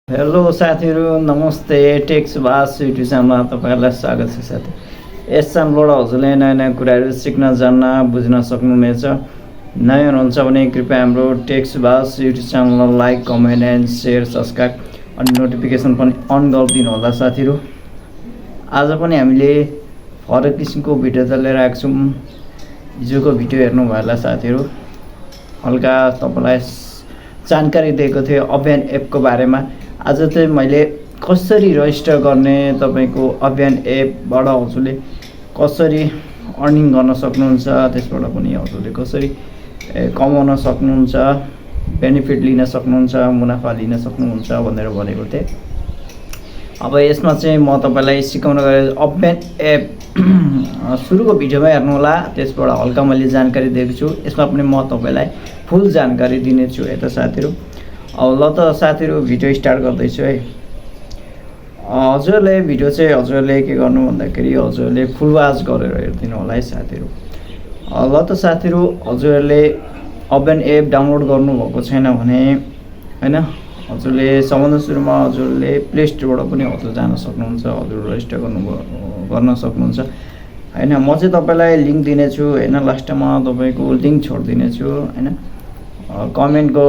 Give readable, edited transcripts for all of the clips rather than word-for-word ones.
Hello साथीहरू नमस्ते takes भास YouTube च्यानलमा तपाईँहरूलाई स्वागत छ साथी। यस च्यानलबाट हजुरले नयाँ नयाँ कुराहरू सिक्न जान्न बुझ्न सक्नुहुनेछ। नयाँ हुनुहुन्छ भने कृपया हाम्रो टेक्स भास युट्युब च्यानललाई like comment and share subscribe अनि नोटिफिकेसन पनि अन गरिदिनु होला साथीहरू। आज पनि हामीले फरक किसिमको भिडियो त लिएर आएको छौँ। हिजोको भिडियो हेर्नु भयो होला साथीहरू, हल्का तपाईँलाई जानकारी दिएको थियो अभियान एपको बारेमा। आज चाहिँ मैले कसरी रजिस्टर गर्ने, तपाईँको अभियान एपबाट हजुरले कसरी अर्निङ गर्न सक्नुहुन्छ, त्यसबाट पनि हजुरले कसरी कमाउन सक्नुहुन्छ, बेनिफिट लिन सक्नुहुन्छ, मुनाफा लिन सक्नुहुन्छ भनेर भनेको थिएँ। अब यसमा चाहिँ म तपाईँलाई सिकाउन गएर अभियान एप सुरुको भिडियोमा हेर्नु होला, त्यसबाट हल्का मैले जानकारी दिएको छु। यसमा पनि म तपाईँलाई फुल जानकारी दिनेछु है त साथीहरू। अब ल त साथीहरू भिडियो स्टार्ट गर्दैछु है। हजुरले भिडियो चाहिँ हजुरले के गर्नु भन्दाखेरि हजुरले फुल वाच गरेर हेरिदिनु होला है साथीहरू। ल त साथीहरू, हजुरहरूले अभियान एप डाउनलोड गर्नुभएको छैन भने होइन, हजुरले सबभन्दा सुरुमा हजुरले प्ले स्टोरबाट पनि हजुर जान सक्नुहुन्छ, हजुर रजिस्टर गर्न सक्नुहुन्छ होइन। म चाहिँ तपाईँलाई लिङ्क दिनेछु होइन, लास्टमा तपाईँको लिङ्क छोडिदिनेछु होइन। कमेन्टको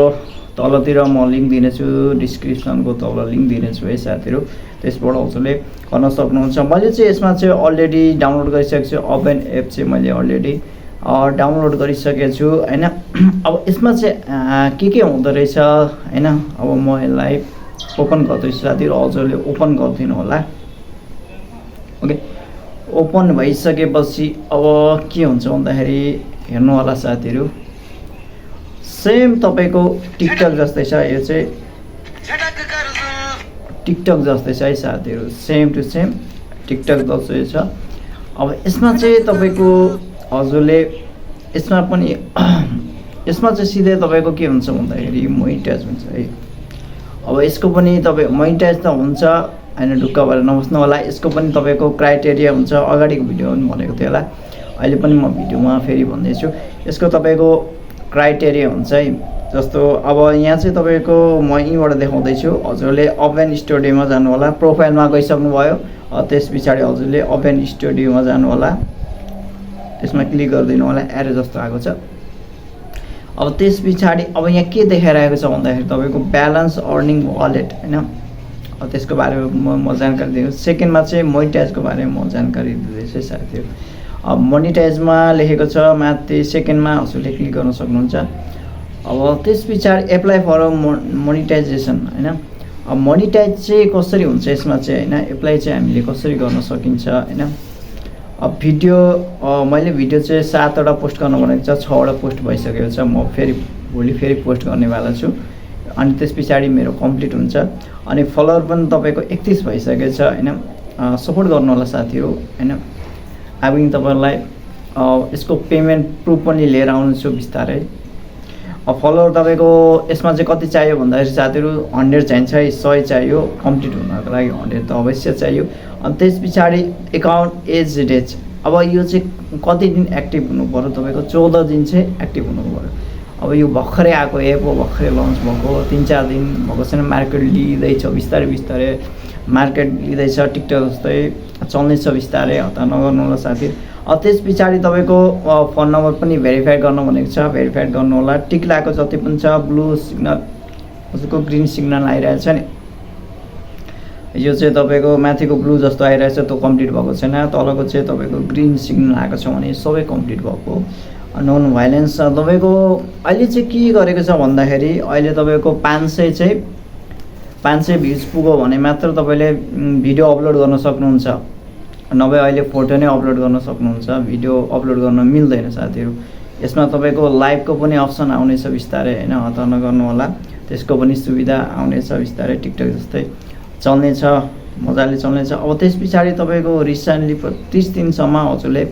तलतिर म लिङ्क दिनेछु, डिस्क्रिप्सनको तल लिङ्क दिनेछु है साथीहरू। त्यसबाट हजुरले गर्न सक्नुहुन्छ। मैले चाहिँ यसमा चाहिँ अलरेडी डाउनलोड गरिसकेको छु। अभियान एप चाहिँ मैले अलरेडी डाउनलोड गरिसकेको छु होइन। अब यसमा चाहिँ के हुँदो रहेछ होइन। अब म यसलाई ओपन गर्दैछु साथीहरू, हजुरले ओपन गरिदिनु होला। ओके, ओपन भइसकेपछि अब के हुन्छ भन्दाखेरि हेर्नु होला साथीहरू, सेम तपाईँको टिकटक जस्तै छ। यो चाहिँ टिकटक जस्तै छ है साथीहरू, सेम टु सेम टिकटक जस्तै छ। अब यसमा चाहिँ तपाईँको हजुरले यसमा पनि यसमा चाहिँ सिधै तपाईँको के हुन्छ भन्दाखेरि मोनिटाइज हुन्छ है। अब यसको पनि तपाईँ मोनिटाइज त हुन्छ होइन, ढुक्क भएर नबस्नु होला। यसको पनि तपाईँको क्राइटेरिया हुन्छ, अगाडिको भिडियोमा पनि भनेको थियो होला, अहिले पनि म भिडियोमा फेरि भन्दैछु। यसको तपाईँको क्राइटेरिया हुन्छ है। जस्तो अब यहाँ चाहिँ तपाईँको म यहीँबाट देखाउँदैछु। हजुरले अभियान स्टुडियोमा जानु होला, प्रोफाइलमा गइसक्नुभयो, त्यस पछाडि हजुरले अभियान स्टुडियोमा जानु होला, त्यसमा क्लिक गरिदिनु होला। एरो जस्तो आएको छ। अब त्यस पछाडि अब यहाँ के देखाइरहेको छ भन्दाखेरि तपाईँको ब्यालेन्स अर्निङ वालेट होइन, त्यसको बारेमा म जानकारी दिन्छु। सेकेन्डमा चाहिँ मोनिटाइजको बारेमा म जानकारी दिँदैछु साथीहरू। अब मोनिटाइजमा लेखेको छ माथि, सेकेन्डमा हजुरले क्लिक गर्न सक्नुहुन्छ। अब त्यस पछाडि एप्लाई फर मोनिटाइजेसन होइन। अब मोनिटाइज चाहिँ कसरी हुन्छ यसमा चाहिँ होइन, एप्लाई चाहिँ हामीले कसरी गर्न सकिन्छ होइन। अब भिडियो मैले भिडियो चाहिँ 7वटा पोस्ट गर्न भनेको छ, 6वटा पोस्ट भइसकेको छ। म भोलि फेरि पोस्ट गर्नेवाला छु। अनि त्यस पछाडि मेरो कम्प्लिट हुन्छ। अनि फलोवर पनि तपाईँको 31 भइसकेको छ होइन। सपोर्ट गर्नु होला साथीहरू होइन। अब तपाईँहरूलाई यसको पेमेन्ट प्रुफ पनि लिएर आउनेछु बिस्तारै। अब फलोवर तपाईँको यसमा चाहिँ कति चाहियो भन्दाखेरि साथीहरू 100 चाहिन्छ है, 100 चाहियो कम्प्लिट हुनको लागि। 100 त अवश्य चाहियो। अनि त्यस पछाडि एकाउन्ट एज डेज, अब यो चाहिँ कति दिन एक्टिभ हुनु पऱ्यो तपाईँको, 14 दिन चाहिँ एक्टिभ हुनु पऱ्यो। अब यो भर्खरै आएको एप हो, भर्खरै लन्च भएको, 3-4 दिन भएको छैन। मार्केट लिँदैछ बिस्तारै बिस्तारै, मार्केट लिँदैछ, टिकटक जस्तै चल्दैछ बिस्तारै, हतार नगर्नु होला साथी। त्यस पछाडि तपाईँको फोन नम्बर पनि भेरिफाई गर्नु भनेको छ, भेरिफाई गर्नु होला। टिक लगाएको जति पनि छ, ब्लू सिग्नल हजुरको ग्रिन सिग्नल आइरहेको छ नि, यो चाहिँ तपाईँको माथिको ब्लू जस्तो आइरहेछ, त्यो कम्प्लिट भएको छैन। तलको चाहिँ तपाईँको ग्रिन सिग्नल आएको छ भने सबै कम्प्लिट भएको। नन भाइलेन्स तपाईँको अहिले चाहिँ के गरेको छ भन्दाखेरि अहिले तपाईँको 500 भ्युज पुग्यो भने मात्र तपाईँले भिडियो अपलोड गर्न सक्नुहुन्छ, नभए अहिले फोटो नै अपलोड गर्न सक्नुहुन्छ। भिडियो अपलोड गर्न मिल्दैन साथीहरू। यसमा तपाईँको लाइभको पनि अप्सन आउनेछ बिस्तारै होइन, हतार नगर्नु होला। त्यसको पनि सुविधा आउनेछ बिस्तारै, टिकटक जस्तै चल्नेछ, मजाले चल्नेछ। अब त्यस पछाडि तपाईँको रिसेन्टली 30 दिनसम्म हजुरले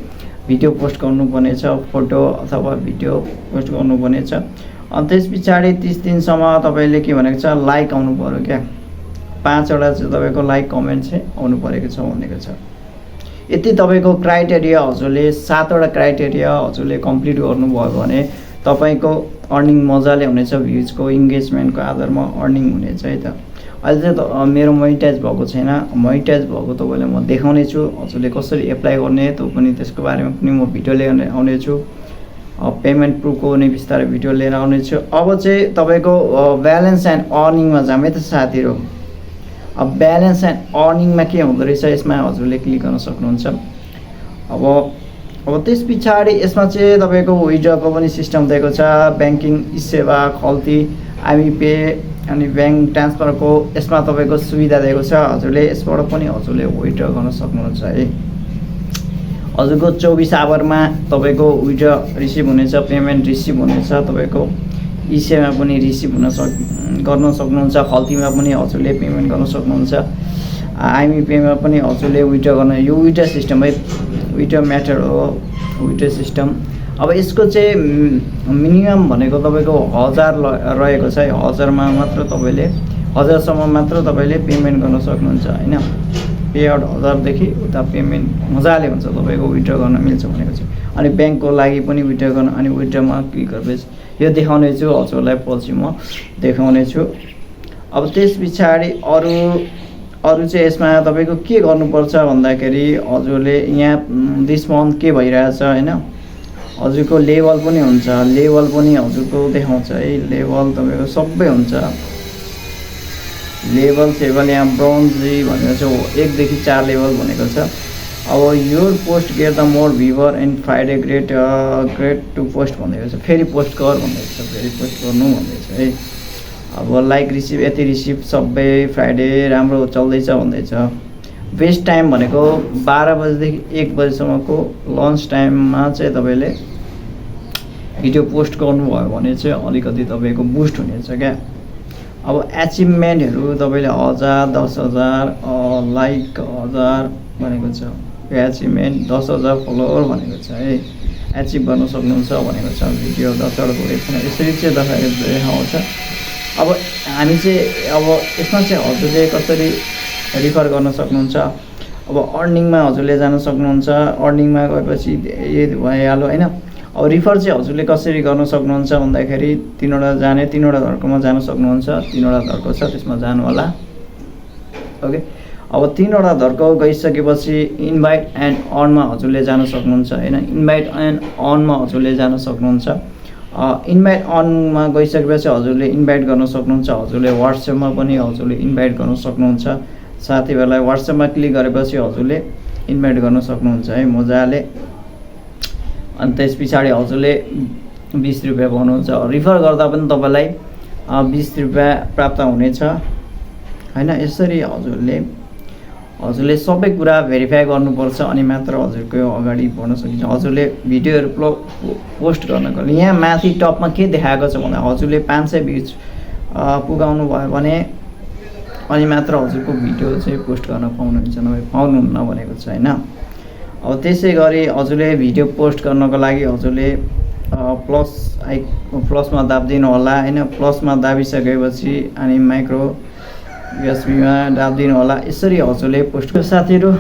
भिडियो पोस्ट गर्नुपर्ने छ, फोटो अथवा भिडियो पोस्ट गर्नुपर्ने छ। अनि त्यस पछाडि 30 दिनसम्म तपाईँले के भनेको छ, लाइक आउनु पऱ्यो क्या, 5वटा चाहिँ तपाईँको लाइक कमेन्ट चाहिँ आउनु परेको छ भनेको छ। यति तपाईँको क्राइटेरिया हजुरले 7वटा क्राइटेरिया हजुरले कम्प्लिट गर्नुभयो भने तपाईँको अर्निङ मजाले हुनेछ, भ्युजको इङ्गेजमेन्टको आधारमा अर्निङ हुनेछ है त। अहिले चाहिँ मेरो मोनिटाइज भएको छैन, मोनिटाइज भएको तपाईँलाई म देखाउने छु, हजुरले कसरी एप्लाई गर्ने त्यो पनि, त्यसको बारेमा पनि म भिडियो लिएर आउनेछु। पेमेन्ट प्रुफको नै बिस्तारै भिडियो लिएर आउनेछु। अब चाहिँ तपाईँको ब्यालेन्स एन्ड अर्निङमा जाउँ है त साथीहरू। अब ब्यालेन्स एन्ड अर्निङमा के हुँदो रहेछ यसमा हजुरले क्लिक गर्न सक्नुहुन्छ। अब त्यस पछाडि यसमा चाहिँ तपाईँको विड्रको पनि सिस्टम दिएको छ, ब्याङ्किङ सेवा, खल्ती, आइएमपी अनि ब्याङ्क ट्रान्सफरको यसमा तपाईँको सुविधा दिएको छ। हजुरले यसबाट पनि हजुरले विड्र गर्न सक्नुहुन्छ है। हजुरको 24 आवरमा तपाईँको विड्र रिसिभ हुनेछ, पेमेन्ट रिसिभ हुनेछ, तपाईँको इसेमा पनि रिसिभ गर्न सक्नुहुन्छ, खल्तीमा पनि हजुरले पेमेन्ट गर्न सक्नुहुन्छ, आइएमपीमा पनि हजुरले विड्र गर्न, यो विड्र सिस्टम है, विड्र म्याटर हो विड्र सिस्टम। अब यसको चाहिँ मिनिमम भनेको तपाईँको 1000 रहेको छ है। 1000मा मात्र तपाईँले 1000सम्म मात्र तपाईँले पेमेन्ट गर्न सक्नुहुन्छ होइन। पे आउट 1000देखि उता पेमेन्ट मजाले हुन्छ, तपाईँको विड्र गर्न मिल्छ भनेको छ। अनि ब्याङ्कको लागि पनि विड्र गर्न, अनि विड्रमा क्लिक गरेपछि यो देखाउने छु हजुरलाई, पछि म देखाउने छु। अब त्यस पछाडि अरू चाहिँ यसमा तपाईँको के गर्नुपर्छ भन्दाखेरि हजुरले यहाँ दिस मन्थ के भइरहेछ होइन, हजुरको लेभल पनि हुन्छ, लेभल पनि हजुरको देखाउँछ है। लेभल तपाईँको सबै हुन्छ, लेभल सेभल यहाँ ब्रोन्जी भनेको चाहिँ 1 देखि 4 लेभल भनेको छ। अब your post get the more viewer and Friday great to post भनेको छ, फेरि पोस्ट गर भनेको छ, फेरि पोस्ट गर्नु भन्दैछ है। अब लाइक रिसिभ यति रिसिभ सबै फ्राइडे राम्रो चल्दैछ भन्दैछ। बेस्ट टाइम भनेको 12 बजेदेखि 1 बजेसम्मको लन्च टाइममा चाहिँ तपाईँले भिडियो पोस्ट गर्नुभयो भने चाहिँ अलिकति तपाईँको बुस्ट हुनेछ क्या। अब एचिभमेन्टहरू तपाईँले 1000, 10,000 लाइक 1000 भनेको छ, एचिभमेन्ट 10,000 फलोवर भनेको छ है, एचिभ गर्न सक्नुहुन्छ भनेको छ। भिडियो 10 गएको यसरी चाहिँ देखाउँछ। अब हामी चाहिँ अब यसमा चाहिँ हजुरले कसरी रिफर गर्न सक्नुहुन्छ। अब अर्निङमा हजुरले जान सक्नुहुन्छ, अर्निङमा गएपछि यही भइहाल्यो होइन। अब रिफर चाहिँ हजुरले कसरी गर्न सक्नुहुन्छ भन्दाखेरि 3वटा जाने, 3वटा धर्कोमा जान सक्नुहुन्छ, 3वटा धर्को छ त्यसमा जानु होला। ओके, अब 3वटा धर्को गइसकेपछि इन्भाइट एन्ड अर्नमा हजुरले जान सक्नुहुन्छ होइन। इन्भाइट एन्ड अर्नमा हजुरले जान सक्नुहुन्छ। इन्भाइट अनमा गइसकेपछि हजुरले इन्भाइट गर्न सक्नुहुन्छ, हजुरले वाट्सएपमा पनि हजुरले इन्भाइट गर्न सक्नुहुन्छ। साथीहरूलाई वाट्सएपमा क्लिक गरेपछि हजुरले इन्भाइट गर्न सक्नुहुन्छ है मजाले। अनि त्यस पछाडि हजुरले 20 रुपियाँ पाउनुहुन्छ। रिफर गर्दा पनि तपाईँलाई 20 रुपियाँ प्राप्त हुनेछ होइन। यसरी हजुरले सबै कुरा भेरिफाई गर्नुपर्छ अनि मात्र हजुरको अगाडि बढ्न सकिन्छ। हजुरले भिडियोहरू पोस्ट गर्नको लागि यहाँ माथि टपमा के देखाएको छ भन्दा हजुरले 500 भ्युज पुगाउनु भयो भने अनि मात्र हजुरको भिडियो चाहिँ पोस्ट गर्न पाउनुहुन्छ, नभए पाउनुहुन्न भनेको छ होइन। अब त्यसै गरी हजुरले भिडियो पोस्ट गर्नको लागि हजुरले प्लसमा दाबिदिनु होला होइन। प्लसमा दाबिसकेपछि अनि माइक्रो युएसबीमा दाबिदिनु होला। यसरी हजुरले पोस्ट साथीहरू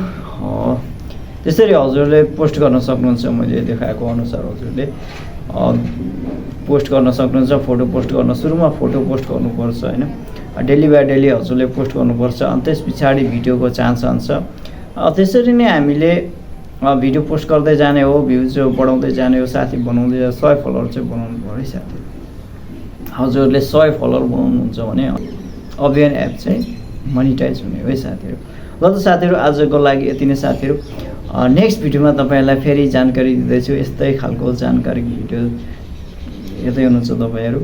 त्यसरी हजुरले पोस्ट गर्न सक्नुहुन्छ। मैले देखाएको अनुसार हजुरले पोस्ट गर्न सक्नुहुन्छ। फोटो पोस्ट गर्न सुरुमा फोटो पोस्ट गर्नुपर्छ होइन। डेली बाई डेली हजुरले पोस्ट गर्नुपर्छ। अनि त्यस पछाडि भिडियोको चान्स आउँछ। त्यसरी नै हामीले भिडियो पोस्ट गर्दै जाने हो, भ्युज बढाउँदै जाने हो, साथी बनाउँदै 100 फलोवर चाहिँ बनाउनु पऱ्यो साथी। हजुरले 100 फलोवर बनाउनुहुन्छ भने अभियान एप चाहिँ मोनिटाइज हुने हो है साथीहरू। ल त साथीहरू आजको लागि यति नै साथीहरू। नेक्स्ट भिडियोमा तपाईँहरूलाई फेरि जानकारी दिँदैछु। यस्तै खालको जानकारी भिडियो हेर्दै हुनुहुन्छ तपाईँहरू।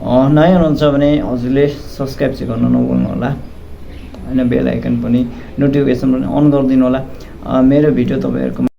नयाँ हुनुहुन्छ भने हजुरले सब्सक्राइब चाहिँ गर्न नभुल्नु होला होइन। बेल आइकन पनि नोटिफिकेसन पनि अन गरिदिनु होला। मेरो भिडियो तपाईँहरूको